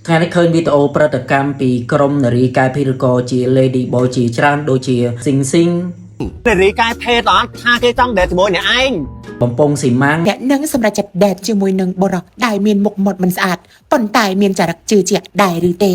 ថ្ងៃនេះឃើញវីដេអូប្រតិកម្មពីក្រុមនារីកែភេទឬក៏ជា Lady Boy ជាច្រើនដូចជាស៊ីងស៊ីង នារីកែភេទអត់ថាគេចង់ date ជាមួយអ្នកឯង បំពង់ស៊ីម៉ាំង អ្នកនឹងសម្រេចចិត្ត date ជាមួយនឹងបុរសដែលមានមុខមាត់មិនស្អាតប៉ុន្តែមានចរិតជឿជាក់ដែរឬទេ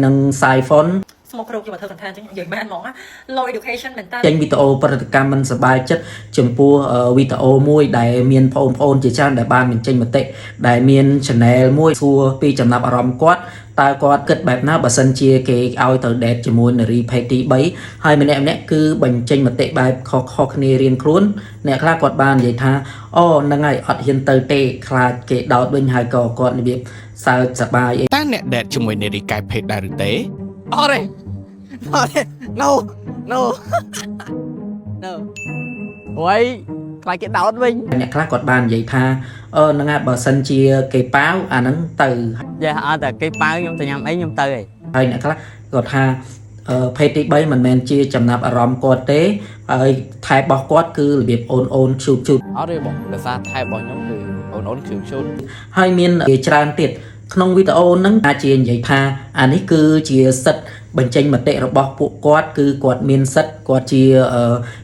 និង Siphon ស្មុករោគយកមកធ្វើ content អញ្ចឹងនិយាយមែនហ្មងណា low education មែនតើ ចេញវីដេអូប្រតិកម្មមិនសប្បាយចិត្តចំពោះវីដេអូមួយដែលមានបងប្អូនជាច្រើនដែលបានបញ្ចេញមតិដែលមាន channel មួយសួរពីចំណាប់អារម្មណ៍គាត់តើគាត់គិតបែបណាបើសិនជាគេឲ្យទៅ date ជាមួយនារីភេទទី3ហើយម្នាក់ម្នាក់គឺបញ្ចេញមតិបែបខុសៗគ្នារៀងខ្លួនអ្នកខ្លះគាត់បាននិយាយថាអូហ្នឹងហើយអត់ហ៊ានទៅទេខ្លាចគេដោតវិញហើយក៏គាត់របៀបសើចសប្បាយអី តើអ្នក date ជាមួយនារីកែភេទដែរឬទេ អត់ទេអត់ទេ no no no អូយខ្លាចគេដោតវិញ អ្នកខ្លះគាត់បាននិយាយថាអឺហ្នឹងហើយបើសិនជាគេប៉ាវអាហ្នឹងទៅ យ៉ាអត់តែគេប៉ាវខ្ញុំទៅញ៉ាំអីខ្ញុំទៅហី ហើយអ្នកខ្លះគាត់ថាភេទទី3មិនមែនជាចំណាប់អារម្មណ៍គាត់ទេហើយថែរបស់គាត់គឺរបៀបអូនអូនជូតជូត អត់ទេបងដោយសារថែរបស់ខ្ញុំគឺអូនអូនជឿជូត ហើយមានជាច្រើនទៀតក្នុងវីដេអូហ្នឹងអាចជានិយាយថាអានេះគឺជាសិទ្ធិបញ្ចេញមតិរបស់ពួកគាត់គឺគាត់មានសិទ្ធិគាត់ជា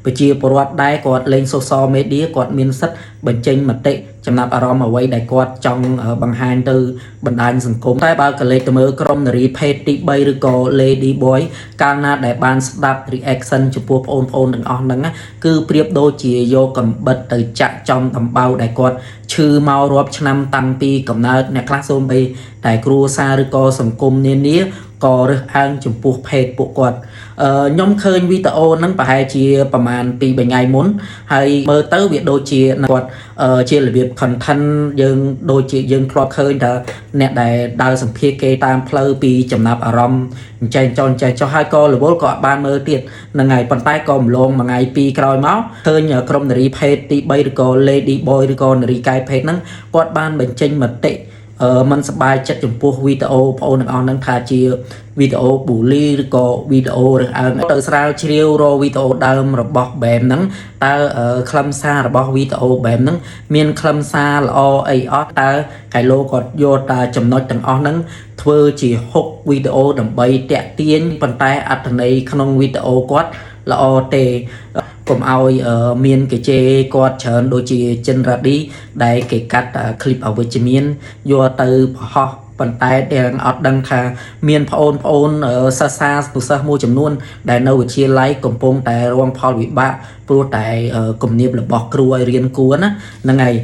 ប្រជាពលរដ្ឋដែរគាត់លេង social media គាត់មានសិទ្ធិបញ្ចេញមតិចំណាប់អារម្មណ៍អ្វីដែលគាត់ចង់បង្ហាញទៅបណ្ដាញសង្គមតែបើកលេចទៅមើលក្រុមនារីភេទទី3ឬក៏ Lady Boy កាលណាដែលបានស្ដាប់ reaction ចំពោះបងប្អូនទាំងអស់ហ្នឹងណាគឺប្រៀបដូចជាយកកំបិតទៅចាក់ចំដំបៅដែលគាត់ឈឺមករាប់ឆ្នាំតាំងពីកំណើតអ្នកខ្លះសូម្បីតែគ្រួសារឬក៏សង្គមនានាក៏រើសអើងចំពោះភេទពួកគាត់ខ្ញុំឃើញវីដេអូហ្នឹងប្រហែលជាប្រហែល2 3ថ្ងៃមុនហើយមើលទៅវាដូចជាគាត់ជារបៀប content យើងដូចជាយើងធ្លាប់ឃើញថាអ្នកដែលដើរសម្ភាសគេតាមផ្លូវពីចំណាប់អារម្មណ៍អញ្ចេះចុះអញ្ចេះចុះហើយក៏រវល់ក៏អត់បានមើលទៀតហ្នឹងហើយប៉ុន្តែក៏ម្លងមួយថ្ងៃពីរក្រោយមកឃើញក្រុមនារីភេទទី3ឬក៏ Lady Boy ឬក៏នារីកែភេទហ្នឹងគាត់បានបញ្ចេញមតិមិនសប្បាយចិត្តចំពោះវីដេអូបងប្អូនទាំងអស់ហ្នឹងថាជាវីដេអូ bully ឬក៏វីដេអូរើសអើងទៅស្រាវជ្រាវរកវីដេអូដើមរបស់បែមហ្នឹងតើខ្លឹមសាររបស់វីដេអូបែមហ្នឹងមានខ្លឹមសារល្អអីអត់តើកៃឡូគាត់យកតាចំណុចទាំងអស់ហ្នឹងធ្វើជា6វីដេអូដើម្បីតាក់ទាញប៉ុន្តែអត្ថន័យក្នុងវីដេអូគាត់ល្អទេកុំឲ្យមានគេជេរគាត់ច្រើនដូចជាចិនរ៉ាឌីដែលគេកាត់คลิปអវិជ្ជមានយកទៅបង្ហោះប៉ុន្តែទាំងអត់ដឹងថាមានប្អូនប្អូនសិស្សានុសិស្សមួយចំនួន ដែលនៅវិទ្យាល័យកំពុងតែរងផលវិបាកព្រោះតែគំនាបរបស់គ្រូឲ្យរៀនគួរណាហ្នឹងហើយ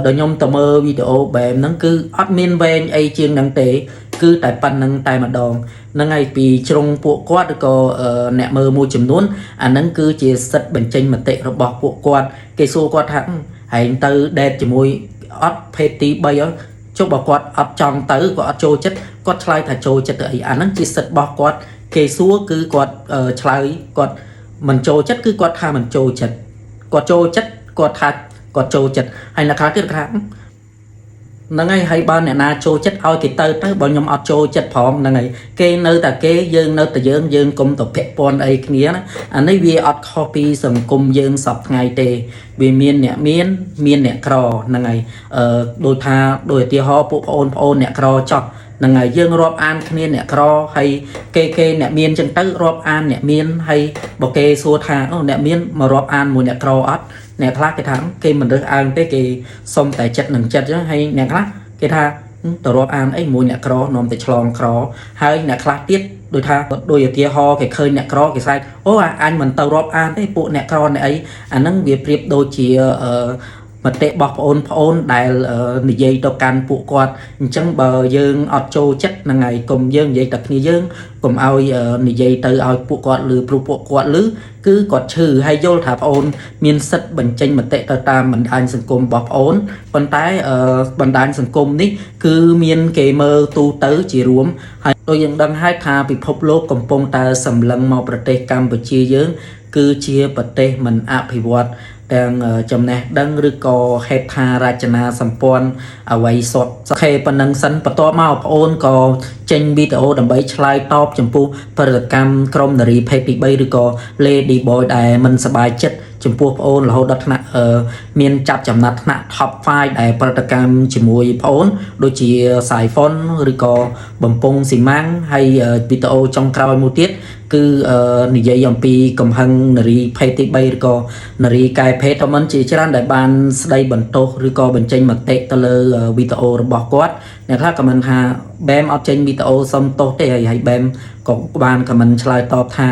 ដល់ខ្ញុំទៅមើលវីដេអូបែបហ្នឹងគឺអត់មានវែងអីជាងហ្នឹងទេ គឺតែប៉ុណ្្នឹងតែម្ដងហ្នឹងហើយពីជ្រុងពួកគាត់ឬក៏អ្នកមើលមួយចំនួនអាហ្នឹងគឺជាសិទ្ធិបញ្ចេញមតិរបស់ពួកគាត់គេសួរគាត់ថាហែងទៅ date ជាមួយអត់ភេទទី3អត់ចុះបើគាត់អត់ចង់ទៅគាត់អត់ចូលចិត្តគាត់ឆ្លើយថាចូលចិត្តទៅអីអាហ្នឹងជាសិទ្ធិរបស់គាត់គេសួរគឺគាត់ឆ្លើយគាត់មិនចូលចិត្តគឺគាត់ថាមិនចូលចិត្តគាត់ចូលចិត្តគាត់ថាគាត់ចូលចិត្តហើយអ្នកខ្លះទៀតគាត់ថាហ្នឹងហើយហើយបើអ្នកណាចូលចិត្តឲ្យគេទៅទៅបើខ្ញុំអត់ចូលចិត្តផងហ្នឹងហើយគេនៅតែគេយើងនៅតែយើងយើងកុំទៅពាក់ព័ន្ធអីគ្នាណាអានេះវាអត់ខុសពីសង្គមយើងសពថ្ងៃទេវាមានអ្នកមានមានអ្នកក្រហ្នឹងហើយអឺដូចថាដូចឧទាហរណ៍ពួកបងប្អូនអ្នកក្រចោះហ្នឹងហើយយើងរាប់អានគ្នាអ្នកក្រហើយគេគេអ្នកមានចឹងទៅរាប់អានអ្នកមានហើយបើគេសួរថាអូអ្នកមានមករាប់អានមួយអ្នកក្រអត់អ្នកខ្លះគេថាគេមិនរើសអើងទេគេសុំតែចិត្តនឹងចិត្តចឹងហើយអ្នកខ្លះគេថាទៅរាប់អានអីមួយអ្នកក្រនាំតែឆ្លងក្រហើយអ្នកខ្លះទៀតដូចថាដូចឧទាហរណ៍គេឃើញអ្នកក្រគេស្រែកអូអញមិនទៅរាប់អានទេពួកអ្នកក្រអ្នកអីអាហ្នឹងវាប្រៀបដូចជាអឺមតិរបស់ប្អូនប្អូនដែលនិយាយទៅកាន់ពួកគាត់អញ្ចឹងបើយើងអត់ចូលចិត្តហ្នឹងហើយកុំយើងនិយាយតែគ្នាយើងកុំឲ្យនិយាយទៅឲ្យពួកគាត់ឮព្រោះពួកគាត់ឮគឺគាត់ឈឺហើយយល់ថាប្អូនមានសិទ្ធិបញ្ចេញមតិទៅតាមបណ្ដាញសង្គមរបស់ប្អូនប៉ុន្តែបណ្ដាញសង្គមនេះគឺមានគេមើលទូទៅជារួមហើយដូចយើងដឹងហើយថាពិភពលោកកំពុងតែសម្លឹងមកប្រទេសកម្ពុជាយើងគឺជាប្រទេសមិនអភិវឌ្ឍទាំងចំណេះដឹងឬក៏ហេដ្ឋារចនាសម្ព័ន្ធអ្វីសតសខេប៉ុណ្ណឹងសិនបន្ទាប់មកប្អូនក៏ចេញវីដេអូដើម្បីឆ្លើយតបចំពោះប្រតិកម្មក្រុមនារីភេទទី3ឬក៏ Lady Boy ដែលមិនសប្បាយចិត្ត ចំពោះប្អូនរហូតដល់ថ្នាក់អឺមានចាប់ចំណាត់ថ្នាក់ top 5ដែលប្រតិកម្មជាមួយប្អូនដូចជា Siphon ឬក៏បំពង់ស៊ីម៉ាំងហើយវីដេអូចុងក្រោយមួយទៀតគឺអឺនិយាយអំពីកំហឹងនារីភេទទី3ឬក៏នារីកែភេទ comment ជាច្រើនដែលបានស្ដីបន្ទោសឬក៏បញ្ចេញមតិទៅលើវីដេអូរបស់គាត់អ្នកខ្លះ comment ថាបែមអត់ចេញវីដេអូសុំទោសទេហើយហើយបែមក៏បាន comment ឆ្លើយតបថា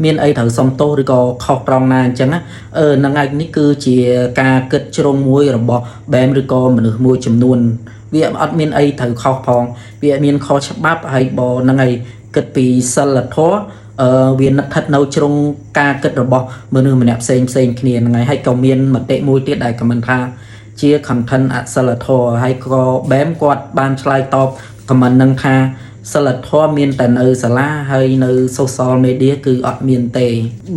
មានអីត្រូវសុំទោសឬក៏ខុសត្រង់ណាអញ្ចឹងណាអឺហ្នឹងឯងនេះគឺជាការគិតជ្រុងមួយរបស់បែមឬក៏មនុស្សមួយចំនួន វាអត់មានអីត្រូវខុសផងវាមានខុសច្បាប់ហើយបើហ្នឹងឯងគិតពីសិលធម៌អឺវានឹកស្ថិតនៅជ្រុងការគិតរបស់មនុស្សម្នាក់ផ្សេងផ្សេងគ្នាហ្នឹងហើយហើយក៏មានមតិមួយទៀតដែល comment ថាជា content អសិលធម៌ហើយក៏បែមគាត់បានឆ្លើយតប comment នឹងថាសិលធម៌មានតែនៅសាលាហើយនៅ social media គឺអត់មានទេ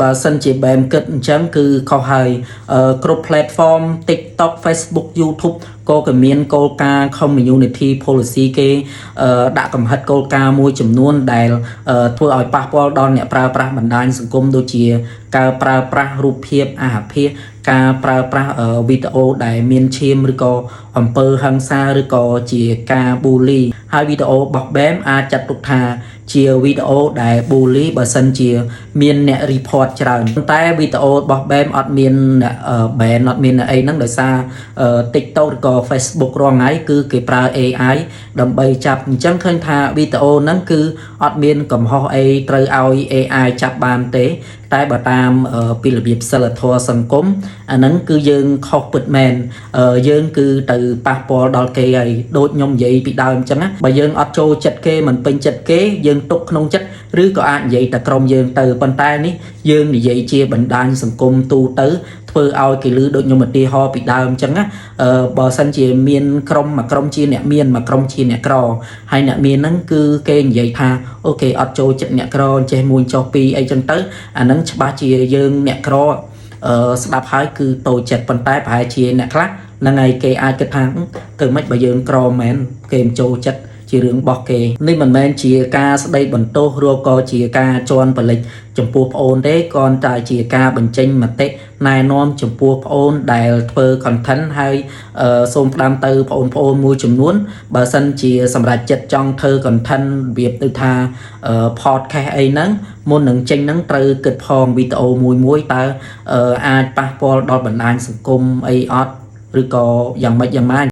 បើសិនជាបែមគិតអញ្ចឹងគឺខុសហើយអឺគ្រប់ platform TikTok, Facebook, YouTube ក៏គេមានគោលការណ៍ community policy គេអឺដាក់កំហិតគោលការណ៍មួយចំនួនដែលអឺធ្វើឲ្យប៉ះពាល់ដល់អ្នកប្រើប្រាស់បណ្ដាញសង្គមដូចជាការប្រើប្រាស់រូបភាពអាសអាភាសការប្រើប្រាស់វីដេអូដែលមានឈាមឬក៏អំពើហិង្សាឬក៏ជាការ bully ហើយវីដេអូរបស់បែមអាចចាត់ទុកថាជាវីដេអូដែល bully បើសិនជាមានអ្នក report ច្រើនប៉ុន្តែវីដេអូរបស់បែមអត់មានអ្នក ban អត់មានអីហ្នឹងដោយសារ TikTok ឬក៏ Facebook រាល់ថ្ងៃគឺគេប្រើ AI ដើម្បីចាប់អញ្ចឹងឃើញថាវីដេអូហ្នឹងគឺអត់មានកំហុសអីត្រូវឲ្យ AI ចាប់បានទេ តែបើតាមពីរបៀបសិលធម៌សង្គមអាហ្នឹងគឺយើងខុសពិតមែនយើងគឺទៅប៉ះពាល់ដល់គេហើយដូចខ្ញុំនិយាយពីដើមអញ្ចឹងណាបើយើងអត់ចូលចិត្តគេមិនពេញចិត្តគេយើងទុកក្នុងចិត្តឬក៏អាចនិយាយតែក្រុមយើងទៅប៉ុន្តែនេះយើងនិយាយជាបណ្ដាញសង្គមទូទៅធ្វើឲ្យគេលឺដូចខ្ញុំឧទាហរណ៍ពីដើមអញ្ចឹងណាអឺបើសិនជាមានក្រុមមួយក្រុមជាអ្នកមានមួយក្រុមជាអ្នកក្រហើយអ្នកមានហ្នឹងគឺគេនិយាយថាOK អត់ចូលចិត្តអ្នកក្រចេះមួយចុះពីរអីចឹងទៅអាហ្នឹងច្បាស់ជាយើងអ្នកក្រអឺស្ដាប់ហើយគឺតូចចិត្តប៉ុន្តែប្រហែលជាអ្នកខ្លះហ្នឹងហើយគេអាចគិតថាទៅមិនបើយើងក្រមែនគេមិនចូលចិត្តជារឿងរបស់គេនេះមិនមែនជាការស្ដីបន្ទោសឬក៏ជាការជន់បលិចចំពោះប្អូនទេគ្រាន់តែជាការបញ្ចេញមតិណែនាំចំពោះប្អូនដែលធ្វើ content ហើយសូមផ្ដាំទៅប្អូនប្អូនមួយចំនួនបើសិនជាសម្រាប់ចិត្តចង់ធ្វើ content របៀបទៅថា podcast អីហ្នឹងមុននឹងចេញហ្នឹងត្រូវគិតផងវីដេអូមួយមួយតើអាចប៉ះពាល់ដល់បណ្ដាញសង្គមអីអត់ឬក៏យ៉ាងម៉េចយ៉ាងម៉ា។